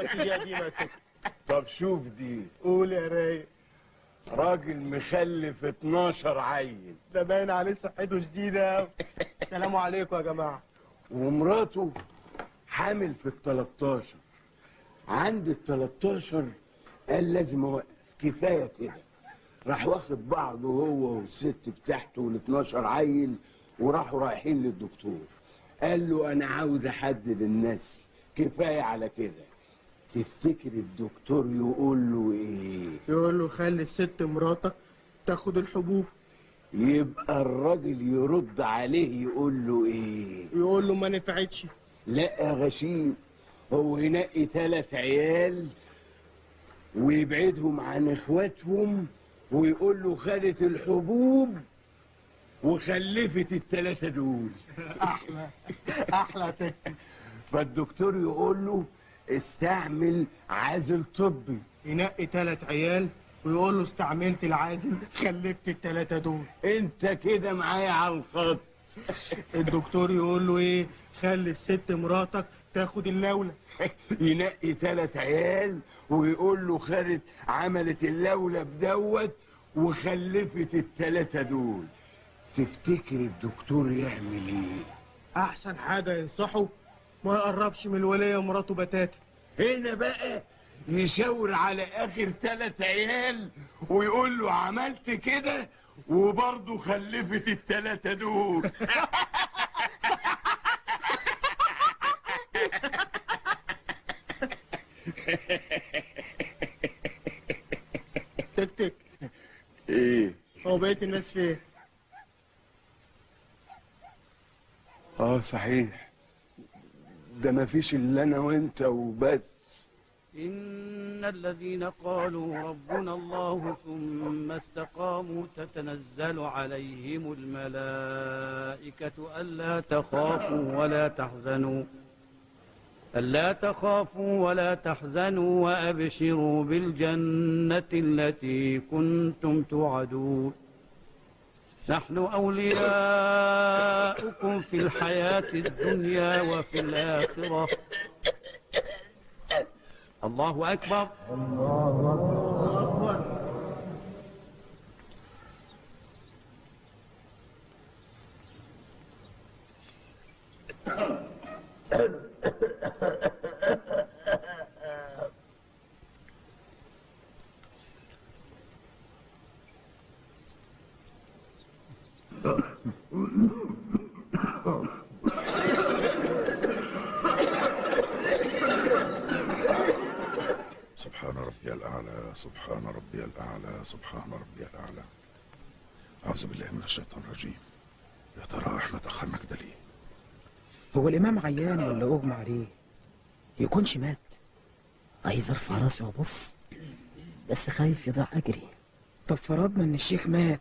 بس دي قديمة يا تك. طب شوف دي. قول يا رايق. راجل مخلف 12 عيل. ده باين عليه صحته شديدة. السلام عليكم يا جماعة. ومراته حامل في ال 13. عند ال 13 قال لازم اوقف، كفاية كده. راح واخد بعضه هو والست بتاعته وال 12 عيل وراحوا رايحين للدكتور. قال له انا عاوز احدد النسل، كفاية على كده. تفتكر الدكتور يقول له ايه؟ يقول له خلي الست مراتك تاخد الحبوب. يبقى الراجل يرد عليه يقول له ايه؟ يقول له ما نفعتش. لا يا غشيم، هو ينقي 3 عيال ويبعدهم عن اخواتهم ويقول له خدت الحبوب وخلفت ال3 دول. احلى احلى تك. فالدكتور يقول له استعمل عازل طبي. ينقي 3 عيال ويقول له استعملت العازل خلفت ال3 دول. انت كده معايا على الخط. الدكتور يقول له ايه؟ خلي الست مراتك تاخد اللولة. ينقي 3 عيال ويقول له خدت عملت اللولة بدوت وخلفت ال3 دول. تفتكر الدكتور يعمل ايه؟ احسن حاجة ينصحه ما يقربش من الولية ومراته بتاتا. هنا بقى يشاور على اخر 3 عيال ويقول له عملت كده وبرضه خلفت ال3 دول. تك تك. ايه؟ هو بقية الناس فين؟ اه صحيح، ده مفيش الا انا وانت وبس. إن الذين قالوا ربنا الله ثم استقاموا تتنزل عليهم الملائكة ألا تخافوا ولا تحزنوا وأبشروا بالجنة التي كنتم توعدون. نحن أولياؤكم في الحياة الدنيا وفي الآخرة. الله أكبر. الله أكبر. سبحان ربي الأعلى، سبحان ربي الأعلى، سبحان ربي الأعلى. أعوذ بالله من الشيطان الرجيم. يا ترى احنا تأخرنا كده ليه؟ هو الإمام عيان ولا أغمى عليه؟ يكونش مات؟ عايز أرفع راسي وأبص بس خايف يضيع أجري. طب فرضنا إن الشيخ مات،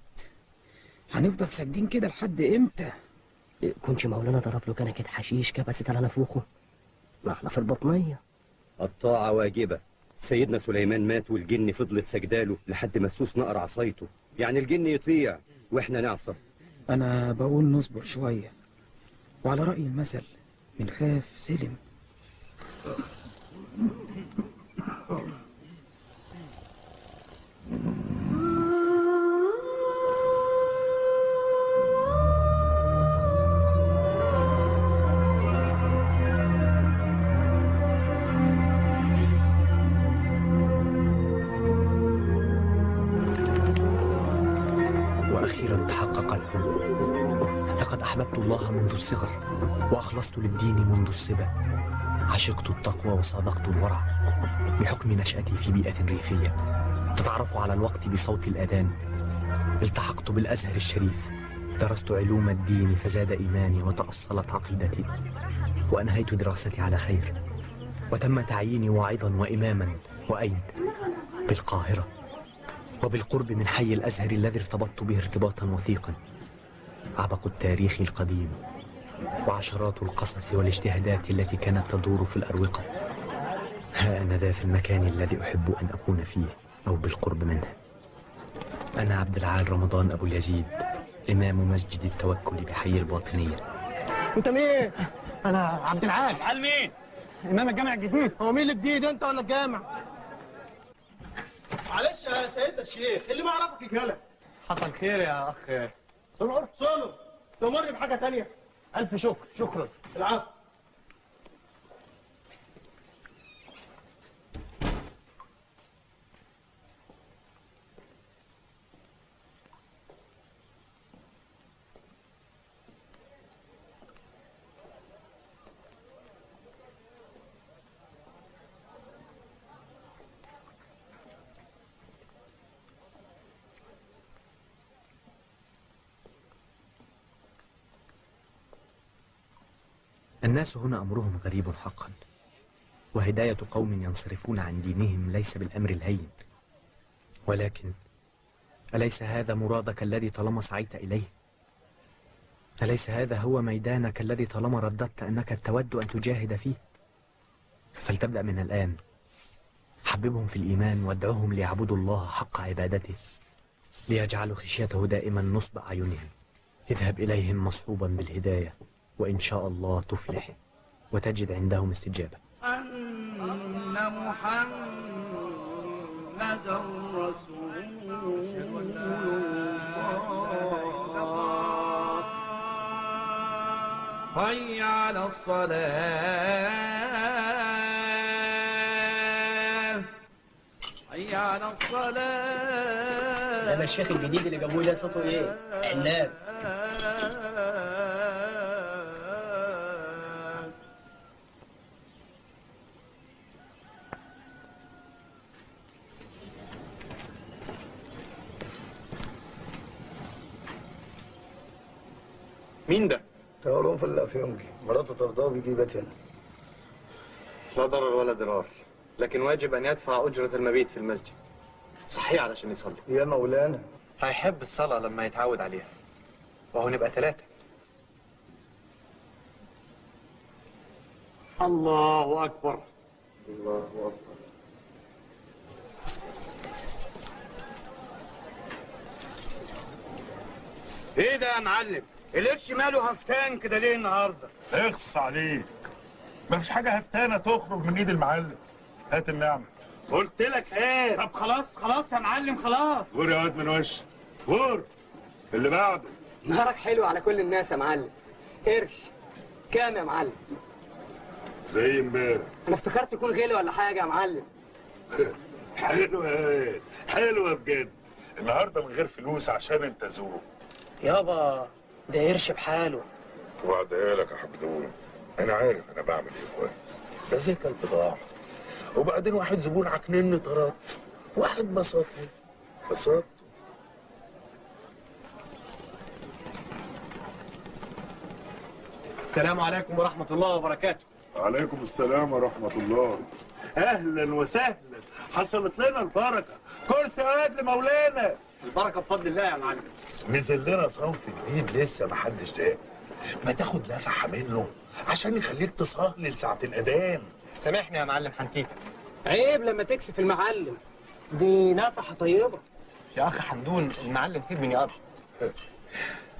هنفضل ساجدين كده لحد إمتى؟ يكونش مولانا ضرب له كنكة حشيش كبست على نافوخه؟ ما احنا في البطنية. الطاعة واجبة. سيدنا سليمان مات والجن فضلت سجداله لحد ما السوس نقر عصايته، يعني الجن يطيع واحنا نعصى. أنا بقول نصبر شوية، وعلى رأي المثل من خاف سلم. وأخيرا تحقق الحلم. لقد أحببت الله منذ الصغر وأخلصت للدين منذ الصبا. عشقت التقوى وصادقت الورع. بحكم نشأتي في بيئة ريفية تتعرف على الوقت بصوت الأذان، التحقت بالأزهر الشريف، درست علوم الدين فزاد إيماني وتأصلت عقيدتي، وأنهيت دراستي على خير، وتم تعييني واعظا وإماما. وأين؟ بالقاهرة، وبالقرب من حي الأزهر الذي ارتبطت به ارتباطا وثيقا. عبق التاريخ القديم وعشرات القصص والاجتهادات التي كانت تدور في الأروقة. ها أنا ذا في المكان الذي أحب أن أكون فيه أو بالقرب منه. أنا عبد العال رمضان أبو اليزيد، إمام مسجد التوكل بحي الباطنية. أنت مين؟ أنا عبد العال. عال مين؟ امام الجامع الجديد. هو مين الجديد، انت ولا الجامع؟ معلش يا سيدنا الشيخ، اللي ما يعرفك يجهلك. حصل خير يا اخ سنقر. سنقر تمر بحاجة ثانية. الف شكر. شكرا. العفو. الناس هنا أمرهم غريب حقا، وهداية قوم ينصرفون عن دينهم ليس بالأمر الهين، ولكن أليس هذا مرادك الذي طالما سعيت إليه؟ أليس هذا هو ميدانك الذي طالما رددت أنك تود أن تجاهد فيه؟ فلتبدأ من الآن، حببهم في الإيمان وادعهم ليعبدوا الله حق عبادته، ليجعلوا خشيته دائما نصب أعينهم. اذهب إليهم مصحوبا بالهداية، وإن شاء الله تفلح وتجد عندهم استجابة. أن محمدا رسول الله، حي على الصلاة، حي على الصلاة. ده الشيخ الجديد اللي جابوه ده صوته ايه؟ عناب. مين ده؟ تقولون في الافيونجي، مراته طرداه بيجي يبات هنا. لا ضرر ولا ضرار، لكن واجب ان يدفع اجرة المبيت في المسجد. صحيح علشان يصلي. يا مولانا هيحب الصلاة لما يتعود عليها، وهو نبقى 3. الله أكبر. الله أكبر. ايه ده يا معلم؟ القرش ماله هفتان كده ليه النهارده؟ اخص عليك، مفيش حاجة هفتانه تخرج من ايد المعلم. هات النعمة. قلت لك هات. طب خلاص خلاص يا معلم خلاص. غور يا واد من وشك، غور. اللي بعده. نهارك حلو على كل الناس يا معلم. قرش كام يا معلم؟ زي امبارح. انا افتكرت يكون غالي ولا حاجة يا معلم. حلوة يا حلوة بجد. النهارده من غير فلوس عشان انت ذوق. يابا ده قرش بحاله. وبعدها لك يا حمدون، انا عارف انا بعمل ايه كويس. ده زي البضاعة. وبعدين واحد زبون عكنني طردته، واحد بسطني بسطته. السلام عليكم ورحمة الله وبركاته. وعليكم السلام ورحمة الله. أهلا وسهلا، حصلت لنا البركة. كرسي واد لمولانا. البركة بفضل الله يا معلم. نزل لنا صنف جديد لسه محدش داق. ما تاخد نفحة منه عشان يخليك تصهلل ساعة الأذان. سامحني يا معلم حنتيتك. عيب لما تكسف المعلم، دي نفحة طيبة. يا أخ حمدون المعلم سيب من يقضي.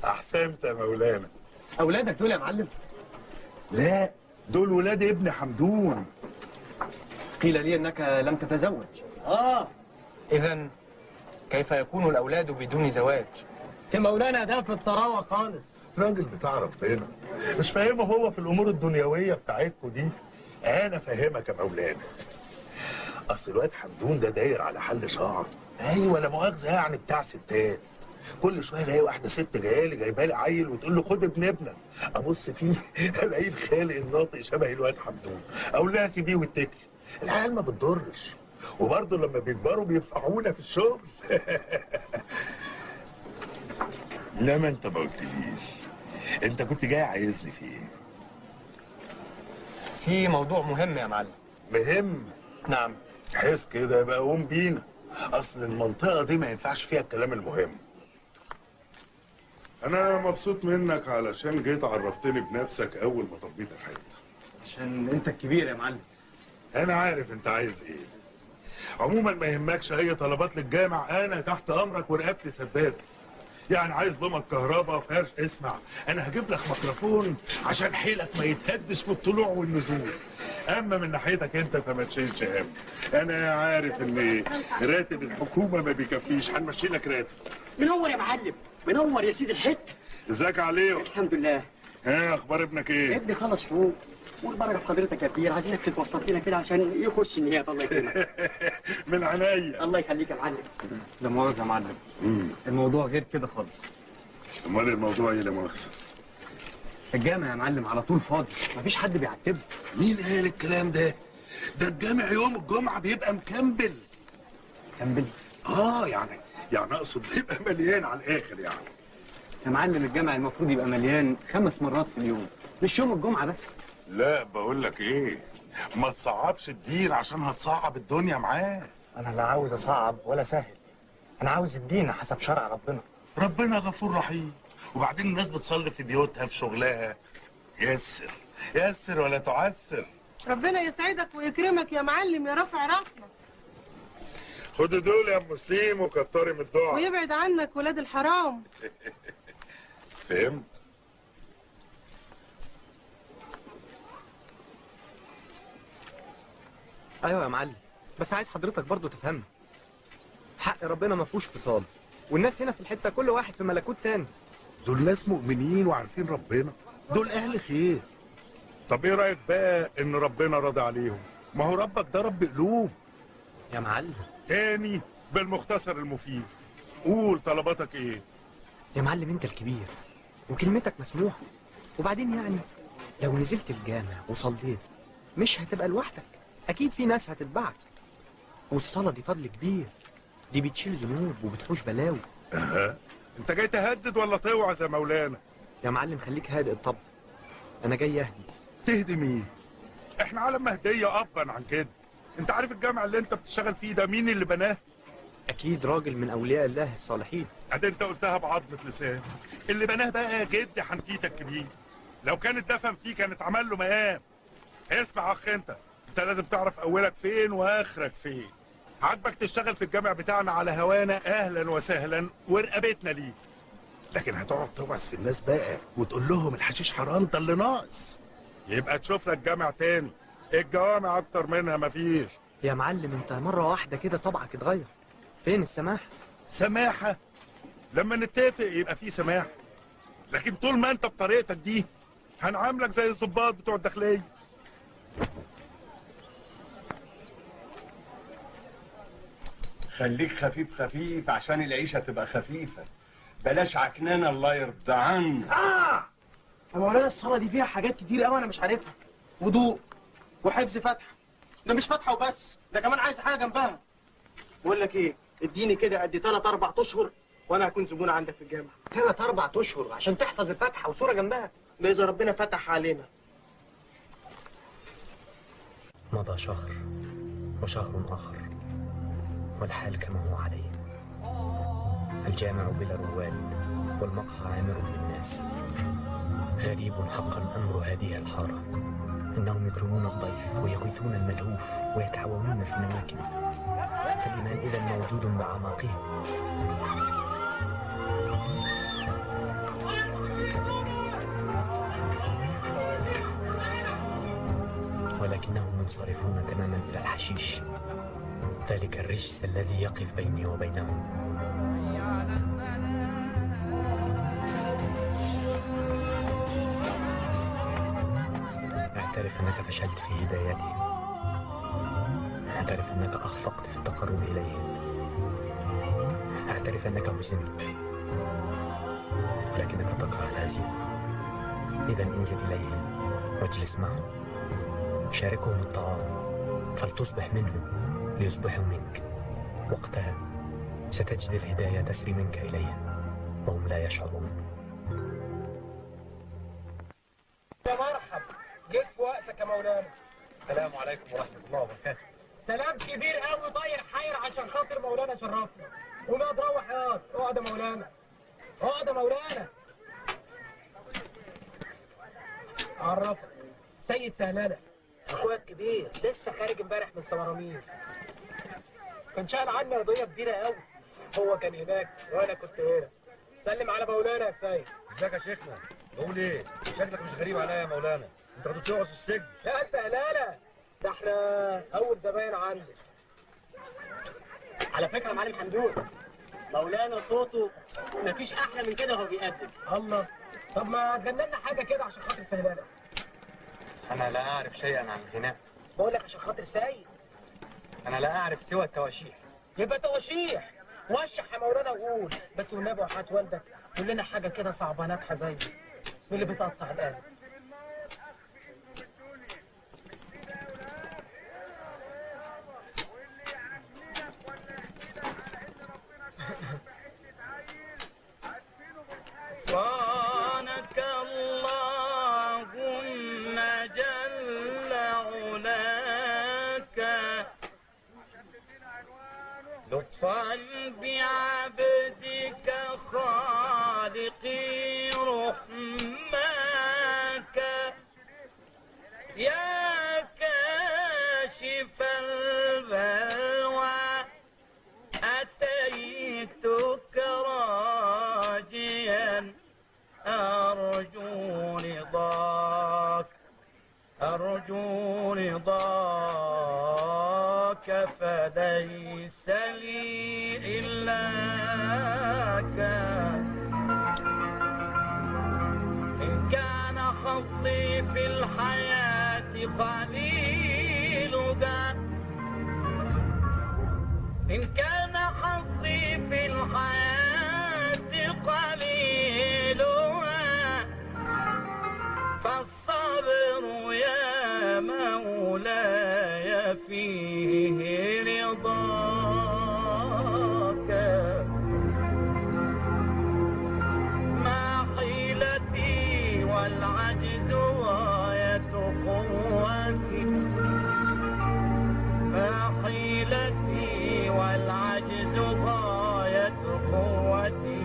أحسنت يا مولانا. أولادك دول يا معلم؟ لا، دول ولاد ابن حمدون. قيل لي أنك لم تتزوج. إذا كيف يكون الأولاد بدون زواج؟ يا مولانا ده في الطراوة خالص. راجل بتاع ربنا، مش فاهمه هو في الأمور الدنيوية بتاعتكوا دي. أنا فاهمك يا مولانا. أصل الواد حمدون ده داير على حل شعر. أيوه لا مؤاخذة يعني بتاع ستات. كل شوية الاقي واحدة ست جاية لي جايبه لي عيل وتقول له خد ابن ابنك، ابص فيه الاقيه الخالق الناطق شبه الواد حمدون، اقول لها سيبيه واتكلي. العيال ما بتضرش، وبرضه لما بيكبروا بينفعونا في الشغل. انما انت ما قلتليش، انت كنت جاي عايزني في ايه؟ في موضوع مهم يا معلم. مهم؟ نعم. حس كده يبقى قوم بينا، اصل المنطقة دي ما ينفعش فيها الكلام المهم. أنا مبسوط منك علشان جيت عرفتني بنفسك أول ما طبيت الحتة. عشان أنت الكبير يا معلم. أنا عارف أنت عايز إيه. عموما ما يهمكش أي طلبات للجامع، أنا تحت أمرك ورقبتي سداد. يعني عايز لمط كهرباء فرش، اسمع أنا هجيب لك ميكروفون عشان حيلك ما يتهدش بالطلوع والنزول. اما من ناحيتك انت فما تشيلش هم، انا عارف ان راتب الحكومة ما بيكفيش، هنمشي لك راتب. منور يا معلم، منور يا سيد الحتة. ازيك يا عليو؟ الحمد لله. ها اخبار ابنك ايه؟ ابني خلص حقوق، والبركة في حضرتك يا كبير، عايزينك تتوسط لنا كده عشان يخش النيابة. الله يكرمك. من عينيا. الله يخليك يا معلم. لا مؤاخذة يا معلم، الموضوع غير كده خالص. امال الموضوع ايه لا مؤاخذة؟ الجامع يا معلم على طول فاضي، مفيش حد بيعتبه. مين قال الكلام ده؟ ده الجامع يوم الجمعة بيبقى مكمبل. مكمبل؟ يعني اقصد بيبقى مليان على الاخر يعني. يا معلم الجامع المفروض يبقى مليان 5 مرات في اليوم، مش يوم الجمعة بس. لا بقول لك ايه، ما تصعبش الدين عشان هتصعب الدنيا معاه. انا لا عاوز اصعب ولا سهل، انا عاوز الدين حسب شرع ربنا. ربنا غفور رحيم، وبعدين الناس بتصلي في بيوتها في شغلها. يسر يسر ولا تعسر. ربنا يسعدك ويكرمك يا معلم يا رافع راسنا. خدوا دول يا ام سليم وكتري من الدعاء، ويبعد عنك ولاد الحرام. فهمت؟ ايوه يا معلم، بس عايز حضرتك برضو تفهمني. حق ربنا ما فيهوش فصال، والناس هنا في الحتة كل واحد في ملكوت تاني. دول ناس مؤمنين وعارفين ربنا، دول اهل خير. طب ايه رايك بقى ان ربنا راضي عليهم؟ ما هو ربك ده رب قلوب يا معلم. تاني بالمختصر المفيد، قول طلباتك ايه؟ يا معلم انت الكبير وكلمتك مسموحة، وبعدين يعني لو نزلت الجامع وصليت مش هتبقى لوحدك، اكيد في ناس هتتبعك، والصلاة دي فضل كبير، دي بتشيل ذنوب وبتحوش بلاوي. انت جاي تهدد ولا توعظ يا مولانا؟ يا معلم خليك هادئ الطبع، انا جاي اهدي. تهدي مين؟ احنا عالم مهديه ابا عن كده. انت عارف الجامع اللي انت بتشتغل فيه ده مين اللي بناه؟ اكيد راجل من اولياء الله الصالحين. ادي انت قلتها بعظمة لسان. اللي بناه بقى جد حنتيتك الكبير، لو كان اتدفن فيه كان اتعمل له مقام. اسمع اخ، انت لازم تعرف اولك فين واخرك فين. عاجبك تشتغل في الجامع بتاعنا على هوانا اهلا وسهلا ورقبتنا ليك، لكن هتقعد توعظ في الناس بقى وتقول لهم الحشيش حرام ده اللي ناقص، يبقى تشوف لك جامع تاني. الجوامع اكتر منها مفيش. يا معلم انت مرة واحدة كده طبعك اتغير، فين السماحة؟ سماحة؟ لما نتفق يبقى في سماحة، لكن طول ما انت بطريقتك دي هنعاملك زي الظباط بتوع الداخلية. خليك خفيف خفيف عشان العيشة تبقى خفيفة، بلاش عكنانه الله يرضى عنك. يا مولانا الصلاة دي فيها حاجات كتير قوي انا مش عارفها، وضوء وحفظ فاتحة، ده مش فاتحة وبس، ده كمان عايز حاجة جنبها. بقول لك ايه، اديني كده قد 3 4 اشهر وانا هكون زبون عندك في الجامع. 3 4 اشهر عشان تحفظ الفاتحة وصوره جنبها؟ ده اذا ربنا فتح علينا. مضى شهر وشهر اخر والحال كما هو عليه، الجامع بلا رواد والمقهى عامر بالناس. غريب حقا أمر هذه الحارة، إنهم يكرمون الضيف ويغيثون الملهوف ويتعاونون في النواكب، فالإيمان إذا موجود بأعماقهم. ولكنهم منصرفون تماما إلى الحشيش، ذلك الرجس الذي يقف بيني وبينهم. أعترف أنك فشلت في هدايتهم، أعترف أنك أخفقت في التقرب إليهم، أعترف أنك هزمت، ولكنك تكره الهزيمة. إذا انزل إليهم واجلس معهم، شاركهم الطعام، فلتصبح منهم ليصبحوا منك. وقتها ستجد الهداية تسري منك إليهم وهم لا يشعرون. يا مرحب، جيت في وقتك يا مولانا. السلام عليكم ورحمة الله وبركاته. سلام كبير قوي طاير حير عشان خاطر مولانا شرفنا. قوم اقعد روح ياض، اقعد يا مولانا، اقعد يا مولانا. اعرفك سيد سهلانة، اخويا الكبير، لسه خارج امبارح من سمرامير. كان شايل عنا قضية كبيرة قوي، هو كان هناك وانا كنت هنا. سلم على مولانا يا سيد. ازيك يا شيخنا؟ بقول ايه؟ شكلك مش غريب عليا يا مولانا، انت كنت بتقعد في السجن. يا سهلانة، ده احنا اول زباين عندك. على فكرة يا معلم حمدون، مولانا صوته مفيش احلى من كده وهو بيقدم. الله، طب ما تغني لنا حاجة كده عشان خاطر سهلانه. انا لا اعرف شيئا عن الغناء. بقول لك عشان خاطر سيد. انا لا اعرف سوى التواشيح. يبقى تواشيح، وشح يا مولانا وقول، بس والنبي وحياة والدك قول لنا حاجة كده صعبانات حزينة من اللي بتقطع القلب. غفرانك اللهم جل علاك، لطفا بعبدك خالقي رحماك، يا كاشف البلوى أتيتك راجيا، أرجو رضاك أرجو رضاك فليس لي إلاك. إن كان حظي في الحياة قليلها، إن كان حظي في الحياة قليلها، فالصبر يا مولاي فيه رضاك. ما حيلتي والعجز غاية قوتي، ما حيلتي والعجز غاية قوتي،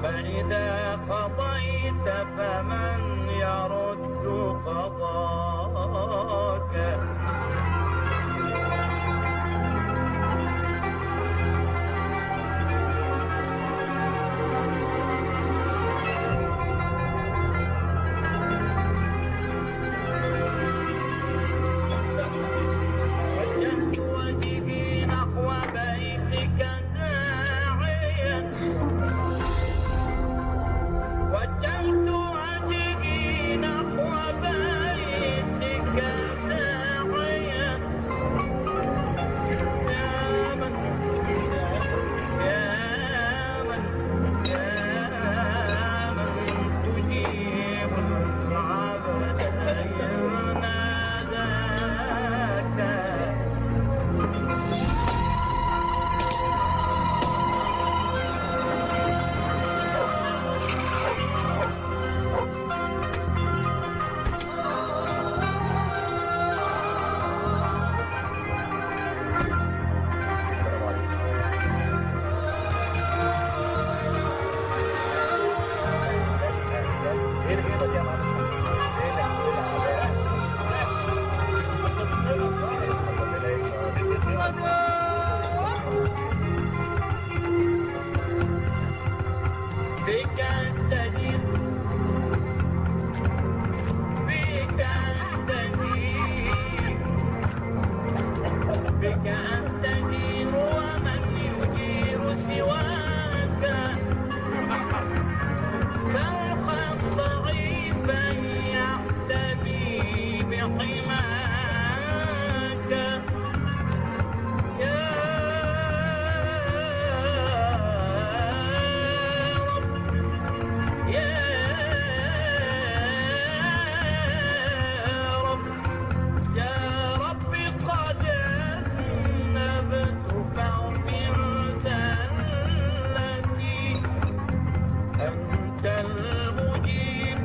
فإذا قضيت فمن يرد قضاك. وجهت وجهي نحو بيتك داعيا، وجهت وجهي نحو بيتك داعيا، يا من يا من يا من تجيب العبد إن ناداك. ايه الهيبة دي يا معلم؟ بك أستجير، بك أستجير، بك أستجير، ومن يجير سواك؟ فوق ضعيفا يحتمي بحماك، يا رب يا رب يا رب قد أذنبت فاغفر ذلتي، أنت المجيب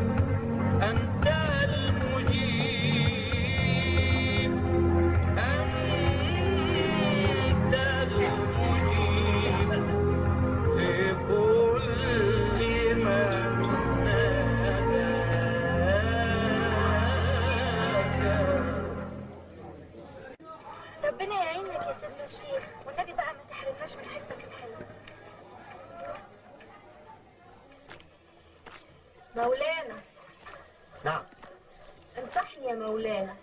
أنت المجيب أنت المجيب لكل من ناداك. ربنا يعينك يا سيدنا الشيخ، والنبي بقى ما تحرمناش من حسك الحلو. مولانا. نعم. انصحني يا مولانا.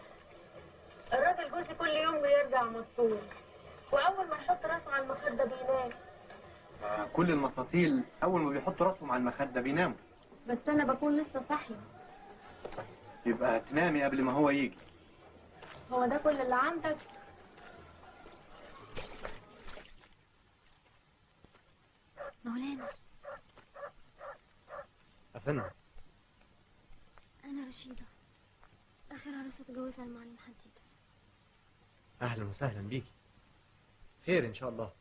الراجل جوزي كل يوم بيرجع مسطول، واول ما يحط راسه على المخدة بينام. كل المساطيل اول ما بيحطوا راسهم على المخدة بيناموا. بس انا بكون لسه صاحية. يبقى تنامي قبل ما هو يجي. هو ده كل اللي عندك؟ مولانا. أفندم. أنا رشيدة، آخر عروسة اتجوزها المعلم حديدة. أهلا وسهلا بيكي. خير إن شاء الله.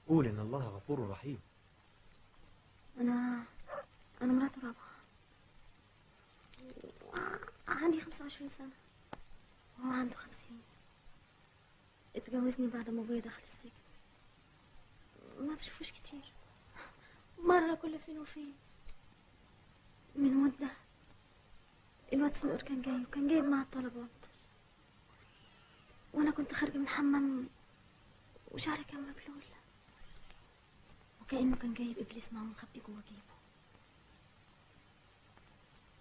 قول إن الله غفور رحيم. أنا مراته رابعة، عندي 25 سنة وهو عنده 50. اتجوزني بعد ما أبويا دخل السجن. ما بشوفوش كتير، مرة كل فين وفين. من مدة الواد سنقر كان جاي، وكان جايب معاه الطلبات، وأنا كنت خارجة من الحمام وشعري كان مبلول، وكأنه كان جايب إبليس معاه مخبي جوه جيبه.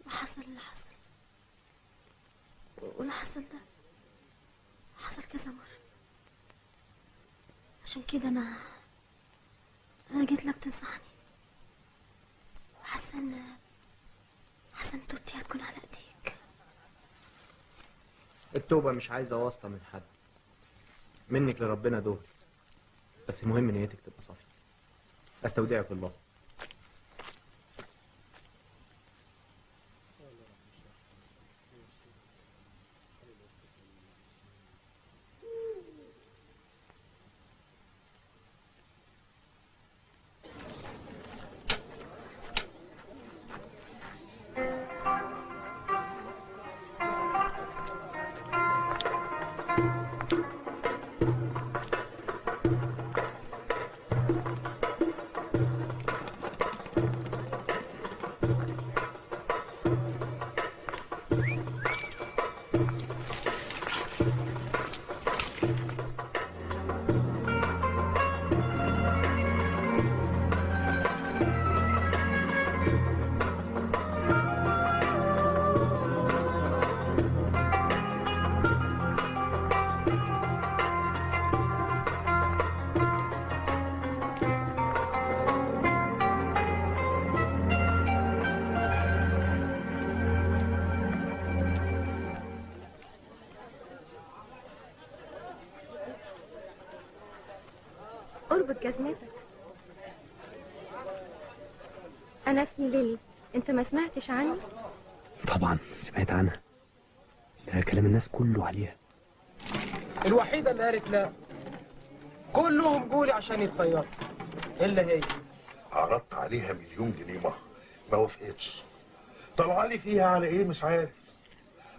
وحصل اللي حصل، واللي حصل ده حصل كذا مرة. عشان كده أنا جيت لك تنصحني، وحاسة إن توبتي هتكون على إيديك. التوبة مش عايزة واسطة من حد، منك لربنا دغري، بس المهم نيتك تبقى صافية. أستودعك الله. اربط جزمتك. أنا اسمي ليلي، أنت ما سمعتش عني؟ طبعا سمعت عنها، ده كلام الناس كله عليها. الوحيدة اللي قالت لا، كلهم جولي عشان يتصيروا إلا هي. عرضت عليها 1,000,000 جنيه مهر، ما وافقتش. طلع لي فيها على إيه مش عارف.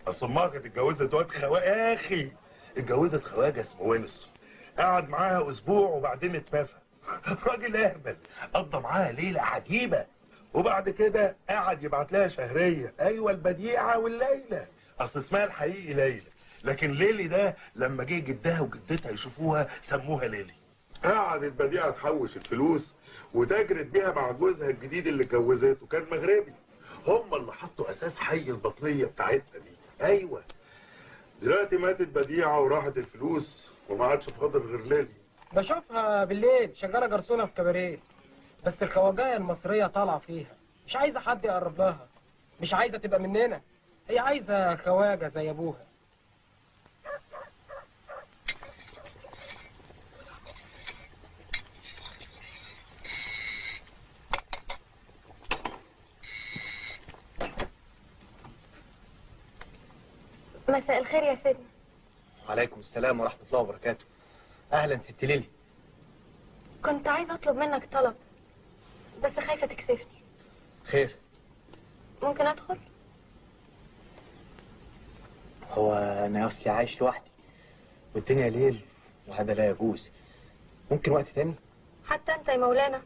أصل أمها كانت اتجوزت واد خواجة، اتجوزت خواجة اسمه وينستون، قعد معاها اسبوع وبعدين اتنفى. راجل اهبل، قضى معاها ليلة عجيبة، وبعد كده قعد يبعت لها شهرية. ايوه البديعة والليلة، اصل اسمها الحقيقي ليلى، لكن ليلي ده لما جه جدها وجدتها يشوفوها سموها ليلي. قعدت بديعه تحوش الفلوس وتجرت بيها مع جوزها الجديد اللي اتجوزته، كان مغربي. هم اللي حطوا اساس حي البطنيه بتاعتنا دي. ايوه دلوقتي ماتت بديعه وراحت الفلوس وما عادش فاضل غير ليلي. بشوفها بالليل شغالة جرسونه في كباريه، بس الخواجايه المصرية طالعه فيها، مش عايزه حد يقرب لها، مش عايزه تبقى مننا، هي عايزه خواجه زي ابوها. مساء الخير يا سيدنا. وعليكم السلام ورحمة الله وبركاته. أهلا ست ليلي. كنت عايزة أطلب منك طلب، بس خايفة تكسفني. خير؟ ممكن أدخل؟ هو أنا أصلي عايش لوحدي والدنيا ليل وهذا لا يجوز. ممكن وقت تاني؟ حتى أنت يا مولانا،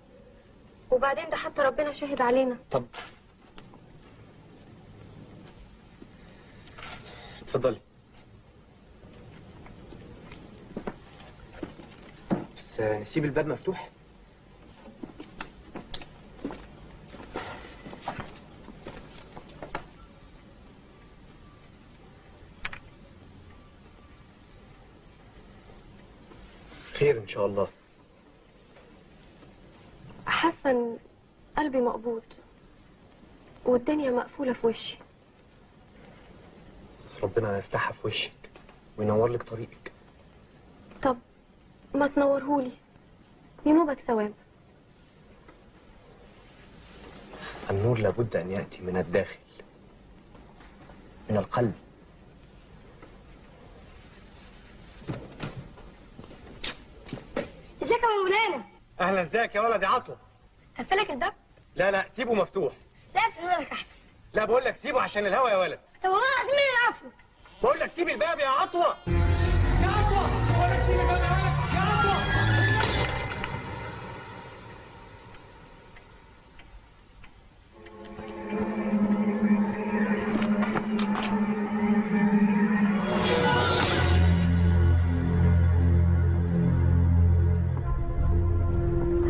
وبعدين ده حتى ربنا شاهد علينا. طب اتفضلي. بس نسيب الباب مفتوح؟ خير إن شاء الله. حاسة إن قلبي مقبوض والدنيا مقفولة في وشي. ربنا يفتحها في وشك وينور لك طريقك. طب ما تنورهولي، ينوبك ثواب. النور لابد أن يأتي من الداخل، من القلب. ازيك يا مولانا؟ اهلا. ازيك يا ولد يا عطوه؟ قفلك الباب؟ لا لا سيبه مفتوح. لا اقفله لك احسن. لا بقول لك سيبه عشان الهوا يا ولد. طب والله العظيم انا قافله. بقول لك سيب الباب يا عطوه. يا عطوه بقول لك سيب الباب يا ولد يا عطوه.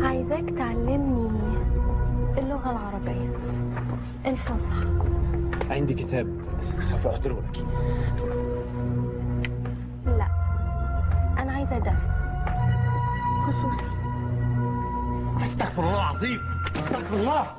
عايزاك تعلمني اللغة العربية الفصحى. عندي كتاب سوف أحضره لك. لا أنا عايزة درس خصوصي. استغفر الله العظيم، استغفر الله.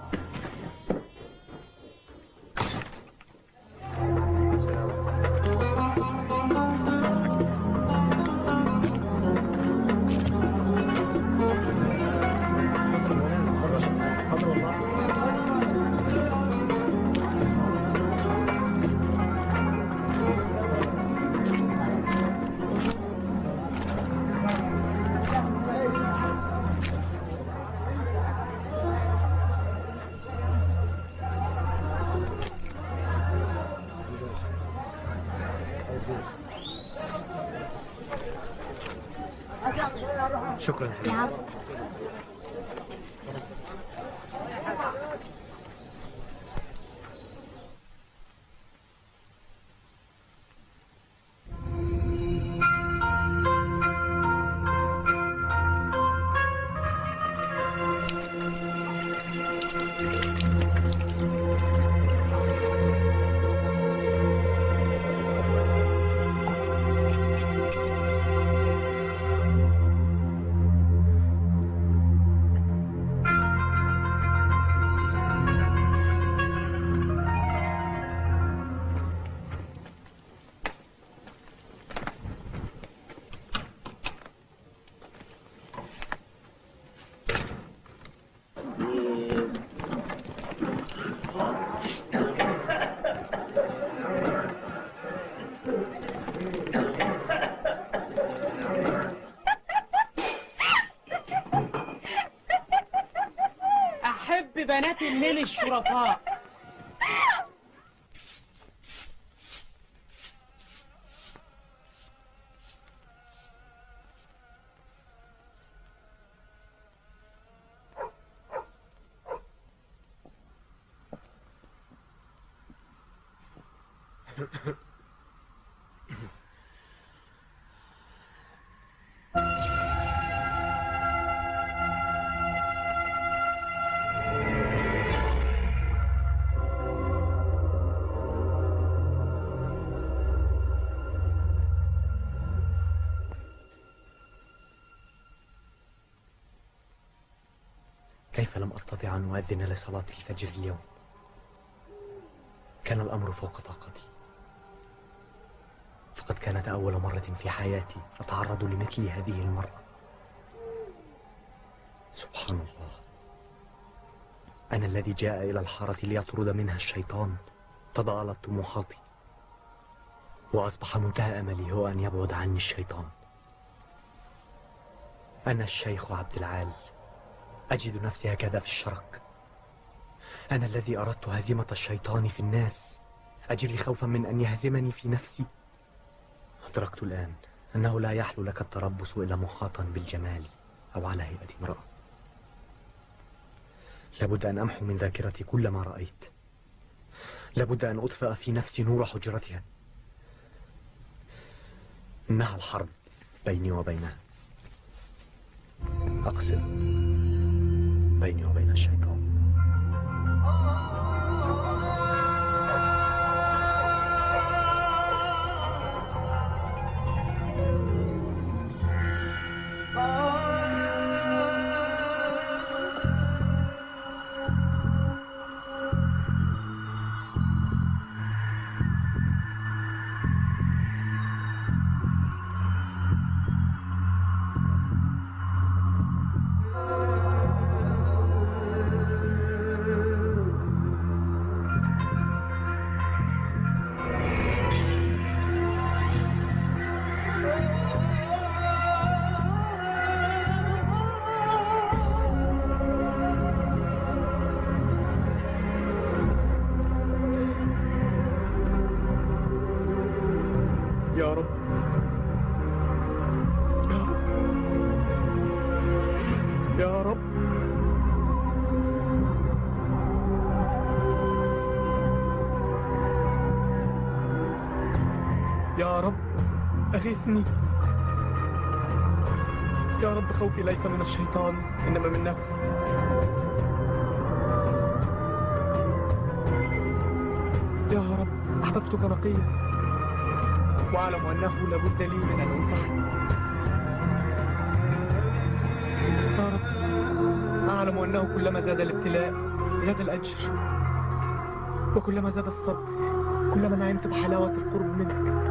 شكرا حبيبي. العفو. بنات الليل الشرفاء. كيف لم أستطع أن أؤذن لصلاة الفجر اليوم؟ كان الأمر فوق طاقتي. فقد كانت أول مرة في حياتي أتعرض لمثل هذه المرة. سبحان الله، أنا الذي جاء إلى الحارة ليطرد منها الشيطان تضاءلت طموحاتي، وأصبح منتهى أملي هو أن يبعد عني الشيطان. أنا الشيخ عبد العال، أجد نفسي هكذا في الشرك. أنا الذي أردت هزيمة الشيطان في الناس، أجري خوفا من أن يهزمني في نفسي. أدركت الآن أنه لا يحلو لك التربص إلا محاطا بالجمال أو على هيئة امرأة. لابد أن أمحو من ذاكرتي كل ما رأيت. لابد أن أطفئ في نفسي نور حجرتها. إنها الحرب بيني وبينها، أقصد بيني وبين الشيطان. يا رب أغثني. يا رب خوفي ليس من الشيطان إنما من نفسي. يا رب أحببتك نقيا، وأعلم أنه لابد لي من أن أمتحن. يا رب أعلم أنه كلما زاد الابتلاء زاد الأجر، وكلما زاد الصبر كلما نعمت بحلاوة القرب منك.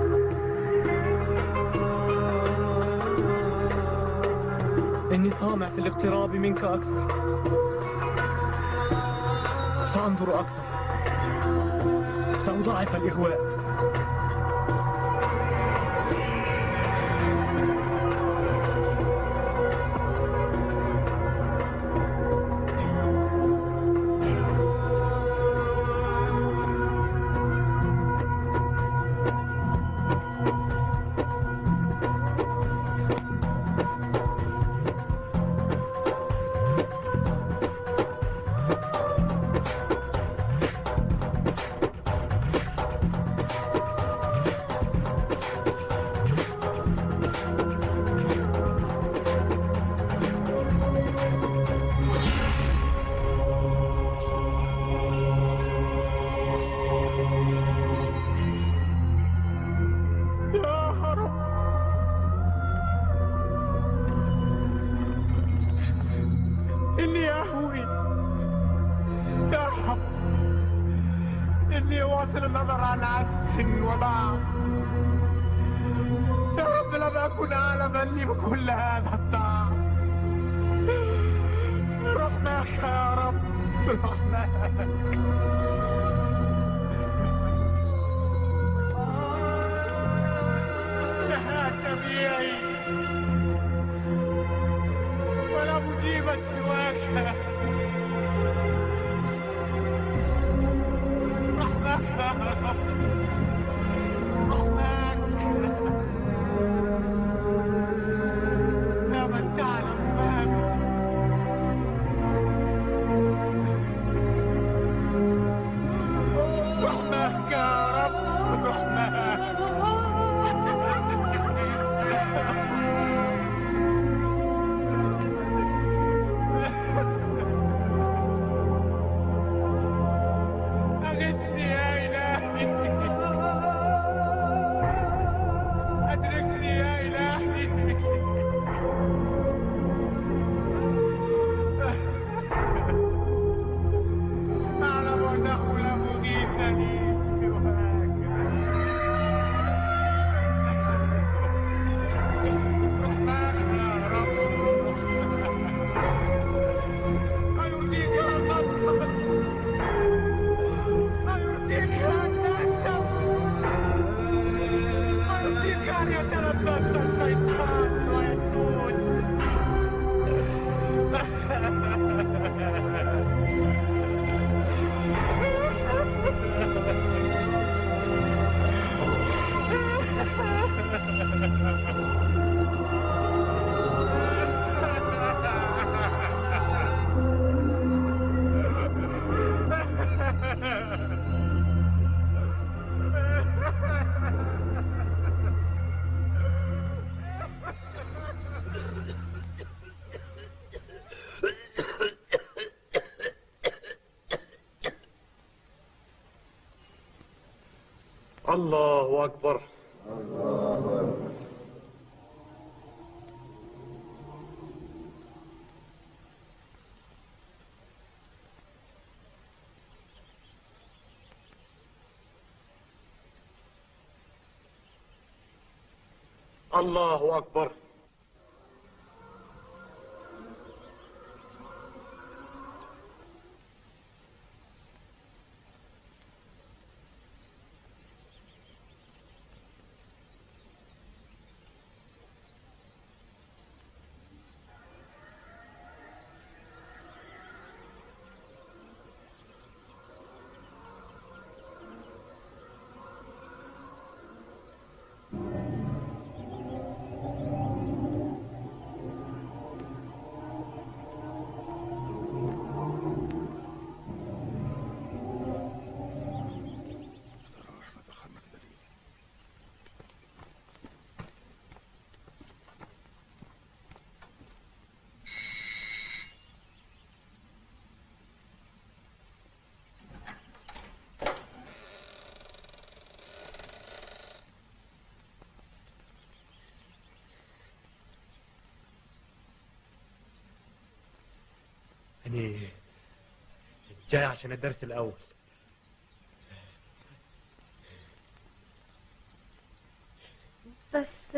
إني طامع في الاقتراب منك أكثر، سأنظر أكثر، سأضاعف الإغواء. الله أكبر. الله أكبر. الله أكبر. أنا جاي عشان الدرس الأول. بس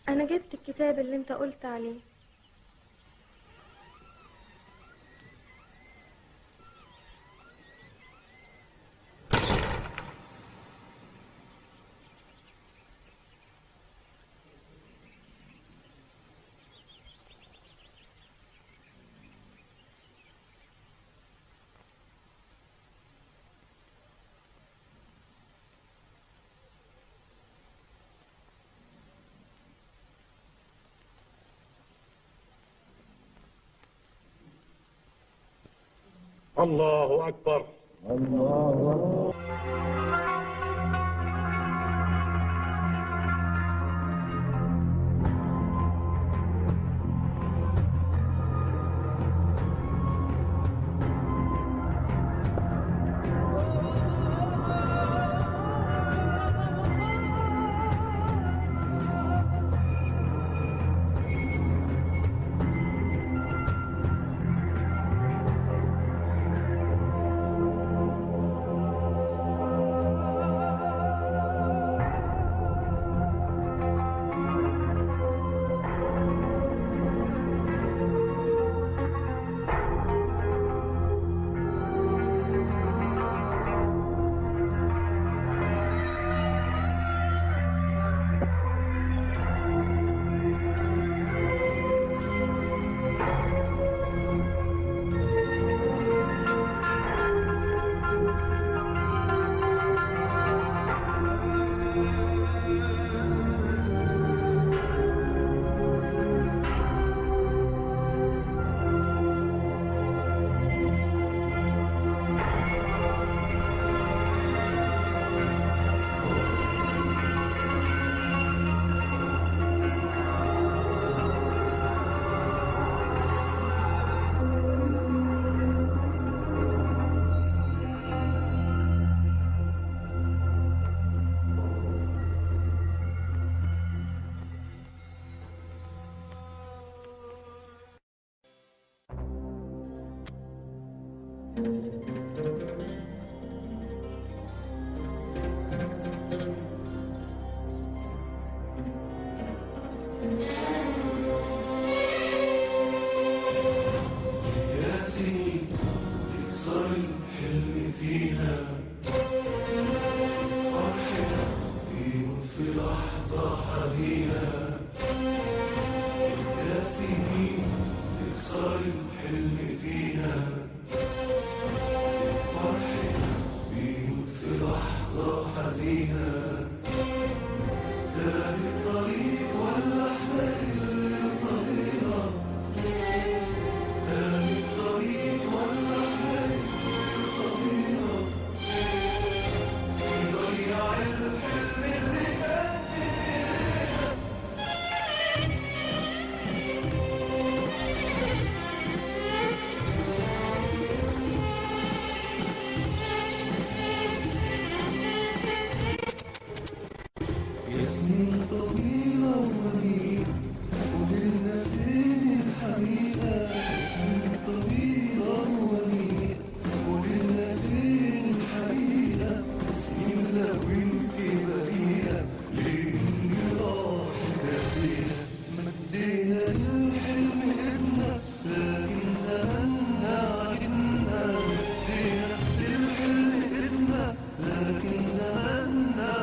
أنا جبت الكتاب اللي أنت قلت عليه. الله أكبر. الله أكبر. يا سنين تكسر الحلم فينا، فرحنا بيموت في لحظة حزينة. يا سنين تكسر الحلم فينا، فرحنا بيموت في لحظة حزينة.